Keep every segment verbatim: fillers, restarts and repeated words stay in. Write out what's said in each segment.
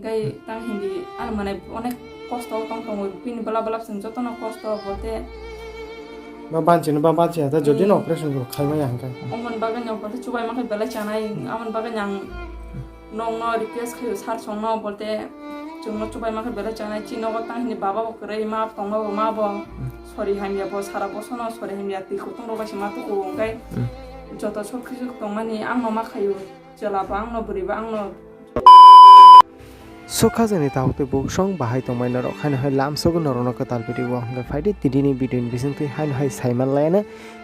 Tei tang hindi ano manai onek kosto tong tongo, bini bwla bwla chwng jotono kosto bo te. Ba banchino ba banchiya ta jodi no Hmm. operation bo khaimaya hwnkhe. Omon bagwi no bo te chubai mankhe belai chanai, amon bagwi ang nokno request khaio sir songno bo te chwngno chubai mankhe belai chanai, chini nogo tang hindi baba bo kwrwi ma tongma bo ma bo Hmm. sori hamya bo sara bosono sori hamya twi kutung rok bai se ma tuku hwnkhe Hmm. joto sok kisu tongmani ang no ma khaio. Chwla bo ang no bwrwi bo ang no. Sukha jani tabuk tei buk song bahai tongmai norok haino hai lamsogo norokno kwtal video o hwnkhe phaidi tini ni video ni bisingtwi haino hai saiman laiano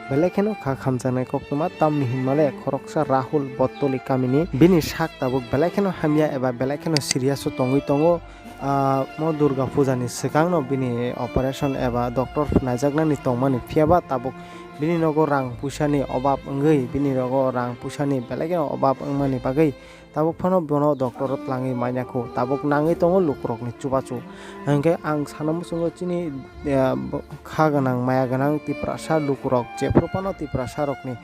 belai kheno kha khamjaknai koktwma tamni hinmale khoroksa Rahul Bottoli kamini bini sak tabuk belai kheno hamya eba belai kheno serious o tongwi tongo. Ah, mo Durga puja ni swkang no bini operation eba doctor naijaknani tongmani phiyaba tabuk bini nogo rang puisa ni obab wngwi bini nogo rang puisa ni belai kheno obab wngmani bagwi tabuk phano bono doctor o twlangwi manya kho, tabuk nangwi tongo lukurokni chubachu. Hinkhe ang sana muchungo chini, eh, bo-, kha gwnang, maya gwnang Tiprasa lukurok, jephru phano Tiprasa rokni,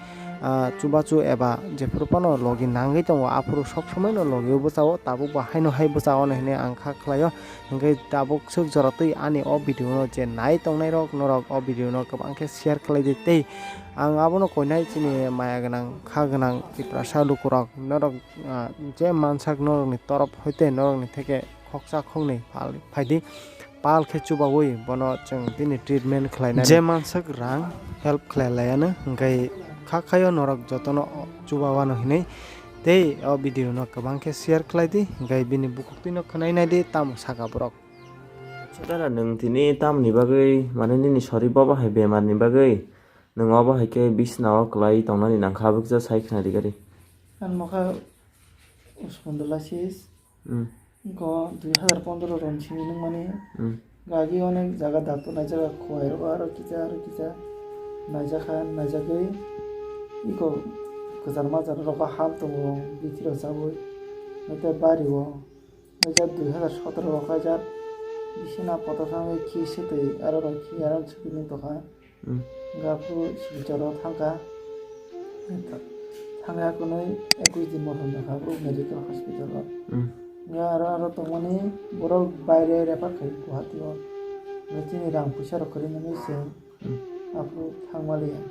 ah, chubachu eba jephru phano logi nangwi tongo, aphuru sob somoino logi o bwchao, tabuk bo haino hai bwchao hinwi ang kha khlaio. Hinkhe tabuk swk jora twi ani o video no je nai tongnai rok, norok o video no kwbang khe share khlai di tei ang abono koinai chini maya gwnang, kha gwnang Tiprasa lukurok, norok ah, je mansak norokni torop hoite norokni theke khoksa khoknwi pal phaidi, pal khe chubaui bono chwng bini treatment khlainani je mansak rang help khlai laiano, hwnkhe kha khaio norok jotono chuba wano hinwi tei o video no kwbang khe share khlai di, hwnkhe bini bukhuk twino khwnai nai di tamo saka borok. Chwdara, nwng tini tamoni bagwi, mane, nini sori bobo hai bemar ni bagwi Nwng obo hai khe bisnao kwlai tongnani nangkha, aboni kisa sai khna di gari. Ang nokha spondylosis. Hmm. Go dui hazar pondro ron simi nungmani. Hmm. Gagi onek jaga doctor naijak, khowai rogo aro kisa, aro kisa. Naijakha, naijakgwi iko kwchar majra rogo ham tongo, bithi rok chabwi. Nokha bari o. Waisa dui hazar sotoro o khaijak, bisina kotor thangwi khi swtwi, aro rok khi aro swtwi nung tongkha. Hmm. Hwnkhe aphuru Silchar o thangkha. Thangya kwnwi ekush din motom tongkha aphuru medical hospital o. Hmm. Hwnkhe aro, aro tongmani borok baire refer khai Guwahati o. Hwnkhe chini rang puisa rok kwrwi nangwi chwng Hmm. Aphuru thangmaliya.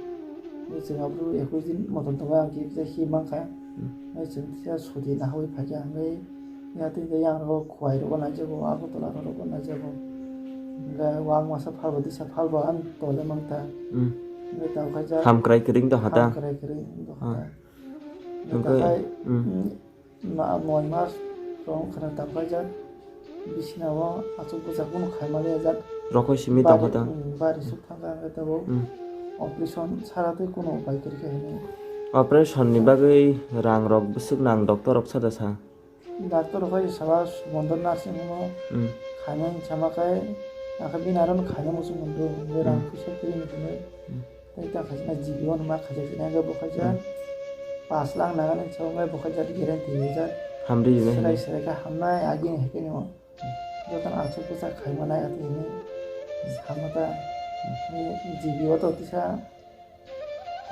Chwng aphuru ekush din motom tongbai ang kisa hi mankha. Hmm. Chwng kisa sudi naharwi phaikha hwnkhe yatwi hwnkhe yang rogo khowai rogo naijago, Agartala rogo naijago. Hwnkhe wak masa phalbo disa phalbo ang tole mankha. Hmm. Hwnkhe tamo khaijak. Hamkrai kwrwng tongkha ta? Hamkrai kwrwng tongkha ta. Ah. Hwnkhe, takhai, hmm. Hmm. Ma-, moi mas rok khna tamkhaijak, bisina o aswk bwsa kunu khaima liyajak. Rokoi simi bari, tongkha ta? Mm, bari suk thangkha hwnkhe tabuk. Mm. Operation sara tei kunu upai kwrwikha hwnwi. Operation ni bagwi rang rok bwswk nang, doctor rok sada sa? Doctor rok hai sala Sumondor nursing home o Mm. khaina hinwi sama khe, akhe bini aro no khaina muchung mwndu, hwnwi rang Mm. puisa kwrwi hwnwi. Mm. Tei ta khaijak na G B O no ma khaijak na, hwnkhe bo khaijak Hmm. pash lakh naga ni chwng bai bo khaijak guarantee rijak. Hamri jini Serai hwnwi. Serai khe hamnai agi ni hai khe no. Joto no aswk bwsa khai manai ati hwnwi sama ta. Hmm. Ni G B O to tisa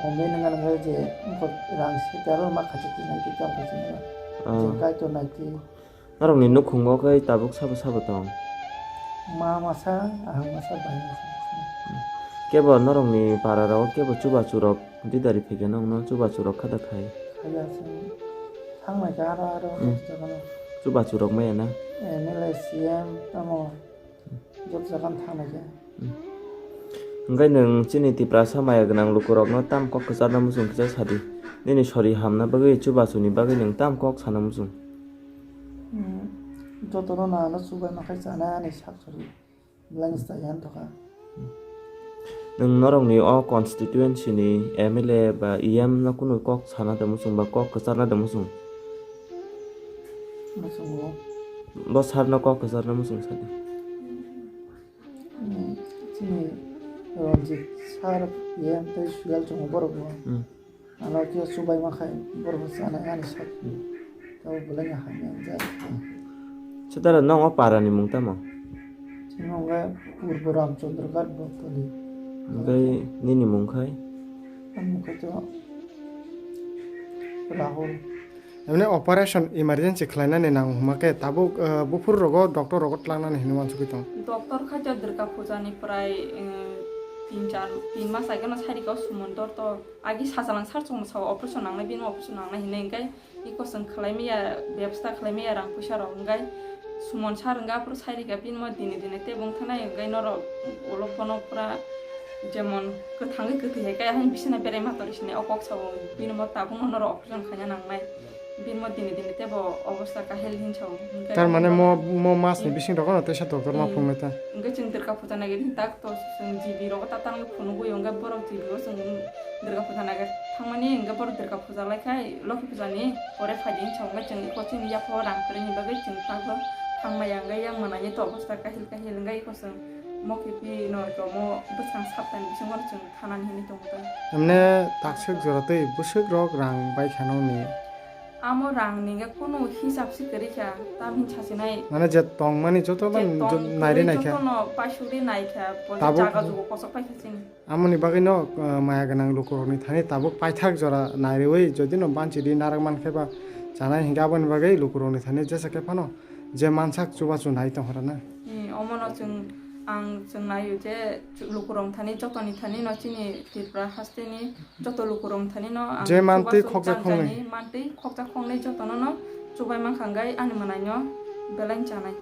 homwi nang nang je wngkha rang se tero ma khaijak nai tei tamo khaijak nai. Ah. Je kai to nai tei. Norokni nukhungo khe tabuk sabo sabo tong? Ma masa, ahang masa, bai masa. Kebo norokni para rogo kebo chubachu rok didari phaikhe nokno chubachu rok kha da khai? Khaya se. Thangnai khe aro aro Hmm. jotono. Chubachu rok maya na? M L A, C M tamo. Joto jaga no thangnai khe. Hwnkhe nwng chini Tiprasa maya gwnang lukurokno tam kok kwcharna muchung kisa sadi. Nini sori hamna bagwi, chubachuni bagwi nwng tam kok sana muchung? Hmm, jotono nangano chubaima khai chanai ani sak sori. Belai no chaya wng tongkha. Nwng norokni o constituency ni M L A ba E M no kunu kok sana da muchung ba kok kwcharna da muchung? Muchungo. Bo sir no kok kwcharna muchung sadi. Hmm, chini Ranjit sir, E M tei Suyal chwng borok bo. Hmm. Ano khe chubaima khai borok bo chanai ani sak. Hmm. Tabo belai no hamya wngjak. Chwdara, nokno para ni mung tamo? Chini mung khe Purbo Ramchandra Ghat Botoli. Hwnkhe nini mung khai? Ani mung khai to Rahul. Emne operation emergency khlainani nang hwnba khe tabuk, eh, buphuru rogo doctor rogo tlangnani hinwi uansugwi tongo. Doctor khaito Durga Puja ni prai, eh, tin char, tin mas ageno sairikha o Suman doctor. Agi sachalang sar chwngno sao operation nangnai, bini operation nangnai hinwi, hwnkhe iko chwng khlai maya, bebostha khlai maya rang puisa rok, hwnkhe Suman sar hwnkhe aphuru sairikha bini mo dini dini tei bung thanai, hwnkhe norok ulo bono pura jemon kwthangwi kwthwi hai khe, ahai bisina berai ma tori sini o kok sao, bini mo tabukno norok operation khaina nangnai. Bini mo dini dini tebo obostha kahel hinwi sao. Hwnkhe Tar mane mo, mo mas ni bisingo rok no teisa doctor ma Hmm. phunuknai ta. Hwnkhe chwng Durga Puja nai gini tak to chwng G B rogo ta tangwi phunugwi, hwnkhe borok G B o chwng Durga Puja nai thangmani, hwnkhe borok Durga Puja lai khai Lokhi Puja ni pore phai di hinwi sao, hwnkhe chwng iko chini yapha o rang kwrwi ni bagwi chwng tak bo thangmaya, hwnkhe yang mwnai to obostha kahel kahel, hwnkhe iko chwng mo kiphilwi no to mo bwskang saptani bisingo chwng thanani hinwi tongo ta. Emne takswk jora twi bwswk rok rang bai kha nokni? Amo rang ni khe kunu hisab se kwrwi kha, tamni sasinai. Mane je tongmani joto Je ban tong jo-, nairi kwrwi nai kha. Jotono paisugwi nai kha, bo Tabuk jaga jugo kosok pai kha chini. Amoni bagwi no, uh, maya gwnang lukurokni thani tabuk paithak jora nairwi jodi no banchi di narak man khe ba chanai hinkhe aboni bagwi lukurokni thani jesa khe phano je mansak chubachu nai tong hora na. Ni omono chwng, ang chwng naio je chu-, lukurok thani jotoni thani no chini Tripura hasteni joto lukurok thani no ang Je mantwi chubachu khokjak khongnwi. Changchani mantwi khokjak khongnwi jotono no chubai mankha hwnkhe ani mwnaino belai chanai.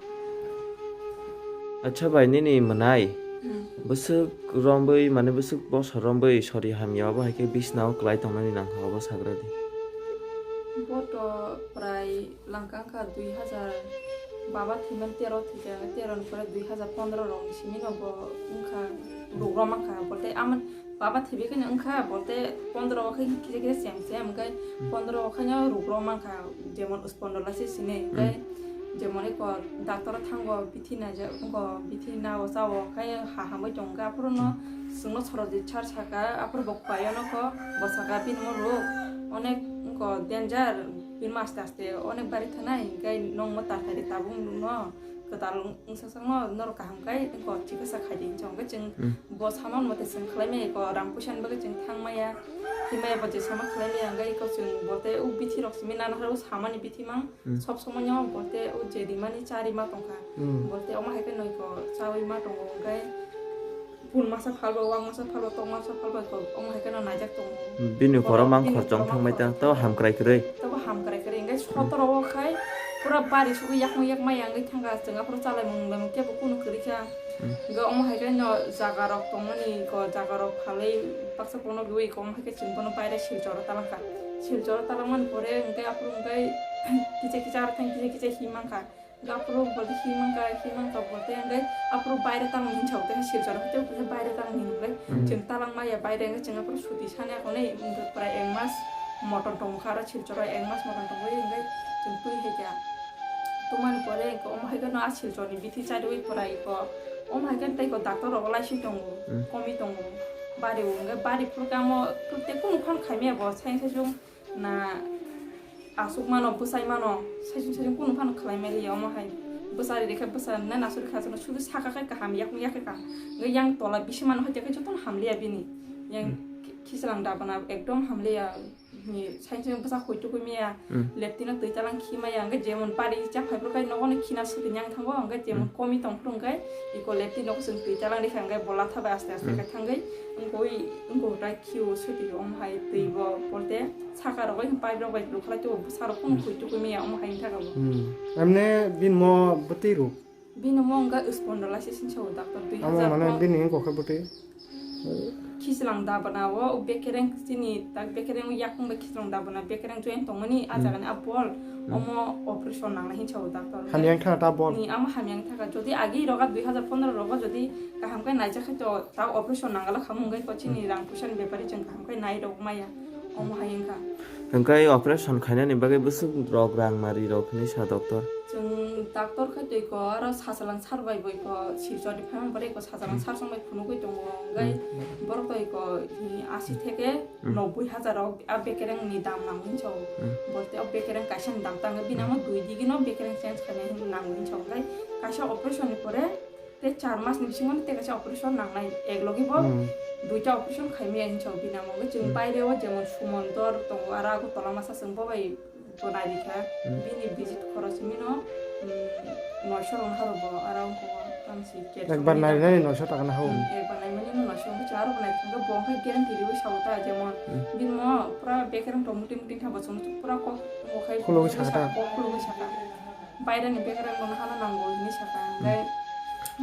Acha bai nini mwnai Hmm. bwswk rombwi mane bwswk bosor rombwi sori hamya obo hai khe bisnao kwlai tongnani nangkha obo sagra di. Bo to prai langka wngkha dui hazar, baba thwiman tero thwikha, tero ni pore dui hazar pondro rok ni simi no bo wngkha, ruk rok mankha, bolte amon baba thwibai kheno wngkha, bolte pondro o khe kisa kisa sem sem, hwnkhe Hmm. pondro o khaino ruk rok mankha, jemon spondylosis hinwi, hwnkhe Hmm. jemon eko doctor o thango, bithi naijak, wngkha bithi nao chao, khai ha hamwi tongo, aphuru no Hmm. chwngno sorojit sar saka, aphuru bo khuaio nokho, bo saka bini mo ruk onek wngkha danger. Bini aste aste onek bari thanai, hwnkhe nokmo ta khaidi tabuk nukno kwtal wngsasakno norok kaham khai wngkha chikitsa khaidi hinwi hwnkhe chwng Hmm. bo sama mate chwng khlai maya, eko rang puisa ni bagwi chwng thang maya, thwi maya bo je sama khlai maya, hwnkhe eko chwng bo tei o bithi rok simi nana o samani bithi mang Hmm. sob somoi no bo tei o je rimani cha rima tongkha, Hmm. bo tei omo hai khe noi ko chawi ma tongo, hwnkhe Pun masa phalbo, wang masa phalbo, tok masa phalbo, ko omo hai kheno naijak tongo. Bini Kono khoro mang bini khorchong khoro mang thangbai ta, khorchong tabo thangbai. Hamkrai kwrwi. Tabo hamkrai kwrwi, hwnkhe Hmm. sotoro o khai pura bari sugwi yakung yakmai ya wngwi thangkha, chwng aphuru chalai mung lamung kebo kunu kwrwi kha. Hmm. Hwnkhe omo hai kheno jaga rok tongmani, ko jaga rok phalwi baksa bono gwi, ko omo hai khe chwng bono baire Silchoro talangkha. Silchoro talangmani pore hwnkhe aphuru hwnkhe kicha kicha aro thang kicha kicha him mankha. Aphuru bolte himang ka, himang ka bolte hwnkhe aphuru baire tangmani hinwi sao, tei Silchar hoite kisa baire tangmani hinwi Hmm. chwng talang maya, baire hwnkhe chwng aphuru suti sani akhonwi hwnkhe pura ek mas motom tongkha, aro Silcharo ek mas motom tongwi hwnkhe chwng twi hai kha. Tongmani pore hwnkhe omo hai kheno a Silchorni bithi chariwi pura iko, omo hai khe tei iko doctor rogo laising tongo, Hmm. komi tongo, bari o hwnkhe bari phuru khe amo tei kunu phano khaimaya bo sai sai chwng. Na aswk mano, bwsai mano, saichung saichung kunu phano khlai mai liya, omo hai bwsa ri rikha, bwsa na nasuri kha, sudu saka khai kaham, yakung yakhe kaham. Hwnkhe yang tola bisi mano hai khe jotono ham liya bini. Yang Hmm. ki-, khichlang dabana ekdom ham liya. Ni saichung bwsa hoi tukui maya, Hmm. leptino twi talang khi maya, hwnkhe jemon bari cha phai phuru khai nogo ni khina sudu yang thango, hwnkhe jemon Hmm. komi tong phuru hwnkhe iko leptino kusung twi talang rikha, hwnkhe bola thabai aste aste Hmm. khai thangwi, wngkoi, wngkoi tai khio sudu omo hai twi bo polte. Saka rok bai pipe rok bai lukhlai tei bwsa rok phano Hmm. khui tukui maya omo hai wngkha bo. Hmm. Emne bini mo bwtwi rok? Bini mo wngkha spondylosis hinwi sao doctor dui hazar. Amo mane bini wngkha khe bwtwi? Khichlang dabana o bekereng chini tak bekereng yakung bai khichlang dabana bekereng join tongmani a Hmm. jaga ni a bol Hmm. omo operation nangnai hinwi sao doctor. Hamya wngkha ta bol? Ni amo hamya wngkha jodi agi roga dui hazar pondro rogo jodi kaham khe naijak khe to ta operation nangala khamung gai ko chini Hmm. rang puisa ni bepari chwng kaham khe nai rok maya. Omo hai wngkha. Hwnkhe operation khainani bagwi bwswk rok rang mari rok hinwi sa doctor? Chwng doctor khai twi ko aro sachalang sar bai bo iko Silchar ni phaima borok iko sachalang Hmm. sar song bai phunugwi tongo. Hwnkhe Hmm. borok to iko hi asi theke Hmm. nobboi hajar rok a bekereng ni dam nango hinwi sao. Hmm. Bolte o bekereng kaisa ni dam tangwi bini Hmm. amo dui digi no bekereng change khainai hinwi nango hinwi sao. Hwnkhe kaisa operation ni pore Tei char mas ni bisingo tei kaisa operation nangnai, ek logi bo Hmm. duita operation khaimaya hinwi sao bini amo. Hwnkhe chwng Hmm. baire o jemon Suman dor tongo, aro Agartala masa chwng bo bai Bo nairikha, hmm, bini visit khoroksa mino, hmm, noisho rok naharok bo aro wngkha o tang si ket. Ekbar narinani noisho taka nahao. Hmm, ekbar naimani no noisho wngkha, aro bo naithok khe bo wngkha guarantee riwi sao ta, jemon, hmm, bini mo pura bekereng tong muti muti thangbo chwng pura kok tongo khai khulugwi saka ta. Kok khulugwi saka. Bairani bekereng bono hano nango hinwi saka, hmm, hwnkhe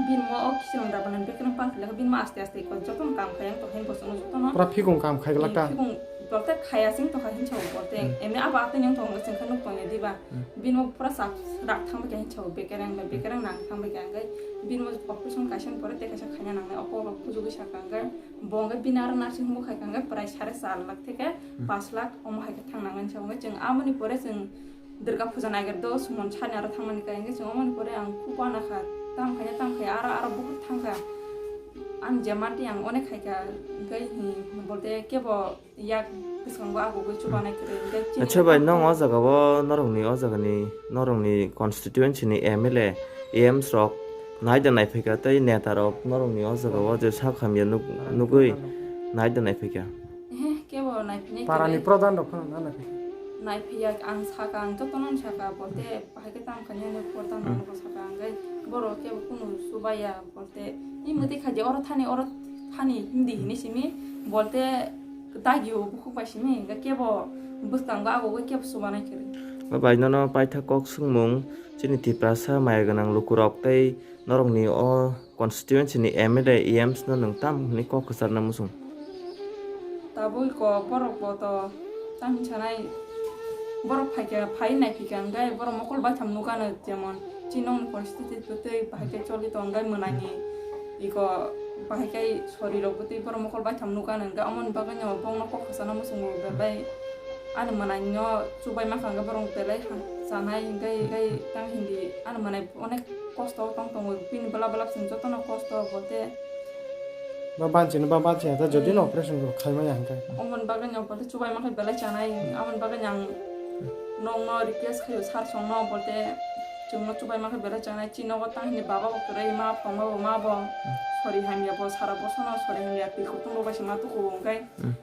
bini mo o kiching da bono bekereng pang khlai khe bini mo aste aste kok jotono kam khai wng tong khe bo chwngno jotono. Pura phikung kam khai glak ta. Hmm, phikung Bolte khaya sing tokha hinsa o bolte. Hmm. Emni abo atwini wng tongo chwng khe nuk tongya diba. Hmm. Bini bo pura sak rak thang bai kha hinsa o bekereng bai bekereng nang thang bai kha hwnkhe bini bo operation kaisa ni pore tei kaisa khaina nangnai o kok rok kuchugwi saka hwnkhe bo hwnkhe bini aro nursing home o khai kha hwnkhe prai sare char lakh theke, hmm, panch lakh omo hai khe thang nang hinsa o hwnkhe chwng amoni pore chwng Durga puja naiger do sumon sani aro thangmani kha hwnkhe chwng omoni pore ang khub uana kha tam khaina tam khai aro aro buhur thang kha. Ang je mati ang onek khai kha hwnkhe hi bolte kebo Yak bwskango agugwi chubanai kwrwi, hwnkhe chini. Acha bai, nong o jaga o norokni o jagani norokni constituency ni M L A, M S rok naida naiphai kha tei neta rok norokni o jaga o je sak hamya nuk-, nugwi naida naiphai kha. Ehe, kebo naiphinai kwrwi. Parani pradhan rok phano na naiphi. Naiphiya ang saka, ang jotono saka, bolte bahai khe tamo khainai, porda, hmm, nogo saka, hwnkhe borok kebo kunu chubaya. Bolte, "Ni mwtwi khaidi oro thani, oro thani," hindi hini simi, bolte, dagi o bukhuk bai simi, hwnkhe kebo bwskango abo bai kebo chubanai kwrwi. O bai nono paithak kok swngmung, chini Tiprasa maya gwnang lukurok tei norokni o constituency ni M L A, E Ms no nwng tam hwnwi kok kwcharna muchung? Tabuk ko borok bo to tamo sanai, borok phaikha, phai naiphikha, hwnkhe borok mokol baitham nukano, jemon chini nokni poristiti bwtwi bahai khe choli tongo, hwnkhe mwnani iko bahai khe sori rok bwtwi borok mokol baitham nukano, hwnkhe omoni bagwino bongno kok khasana muchungo, belai ani mwnanino chubai mankha, hwnkhe borok belai ham chanai, hwnkhe, hwnkhe tamo hindi ani mwnai onek kosto tong tongo, bini bwla bwla chwng jotono kosto bo tei. Ba banchino ba banchiya ta jodi no operation rok khai maya hwnkhe. Omoni bagwi no bolte chubai mankhe belai chanai, amoni bagwi ang nokno request khaio sir songno bolte chwngno chubai mankhe belai chanai, chini nogo tang hini baba bo kwrwi ma phongma bo ma bo sori hamya bo sara bosono sori hamya twi kutung rok bai se ma tukuo hwnkhe. Hmm.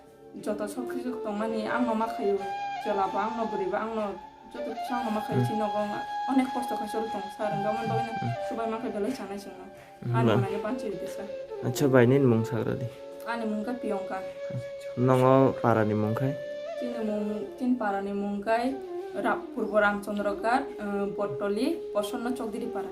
Joto sok khe sok tongmani ang no ma khaio, chwla bo ang no bwrwi bo ang no joto kisa ang no ma khaio, hmm, chini nogo onek kosto khe choli tong sir, hwnkhe amoni bagwi no, hmm, chubai mankhe belai chanai chwngno. Hmm. Ani mwnai khe banchi rwdi sir. Acha bai nini mung sagra di. Ani mung khe Priyanka. Nongo para ni mung khai? Chini mung, chini para ni mung khai Ra-, Purbo Ramchandra Ghat, eh, Botoli, Posonno Chowdhury para.